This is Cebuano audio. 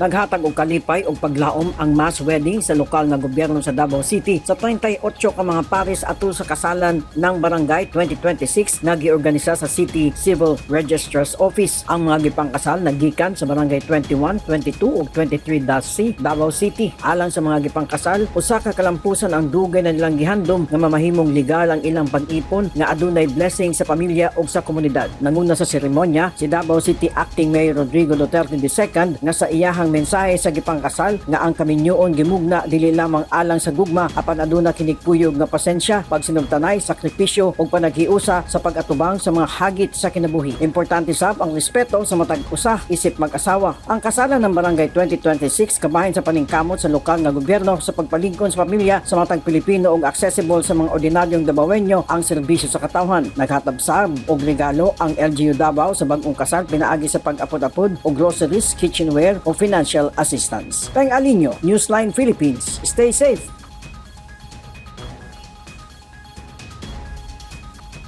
Naghatag og kalipay og paglaom ang mass wedding sa lokal nga gobyerno sa Davao City sa 38 ka mga paris atol sa kasalan ng Barangay 2026 nga giorganisa sa City Civil Registrar's Office. Ang mga gipangkasal nagikan sa Barangay 21, 22 ug 23-C, Davao City. Alang sa mga gipangkasal, usa ka kalampusan ang dugay na nilang gihandom nga mamahimong legal ang ilang pag-ipon nga adunay blessing sa pamilya ug sa komunidad. Nanguna sa seremonya si Davao City Acting Mayor Rodrigo Duterte II nga sa iyahang mensahe sa gipangkasal nga ang kaminyoon gimugna dili lamang alang sa gugma apan aduna kini kuyog nga pasensya, pagsinugtanay, sakripisyo ug panaghiusa sa pag-atubang sa mga hagit sa kinabuhi. Importante sab ang respeto sa matag usa isip mag-asawa. Ang kasalan ng Barangay 2026 kabahin sa paningkamot sa lokal nga gobyerno sa pagpalingkod sa pamilya sa matag Pilipino ug accessible sa mga ordinaryong Dabawenyo ang serbisyo sa katawhan. Naghatag sab og regalo ang LGU Davao sa bag-ong kasal pinaagi sa pag-apod-apod og groceries, kitchenware o financial assistance. Peng Alinio, Newsline Philippines. Stay safe.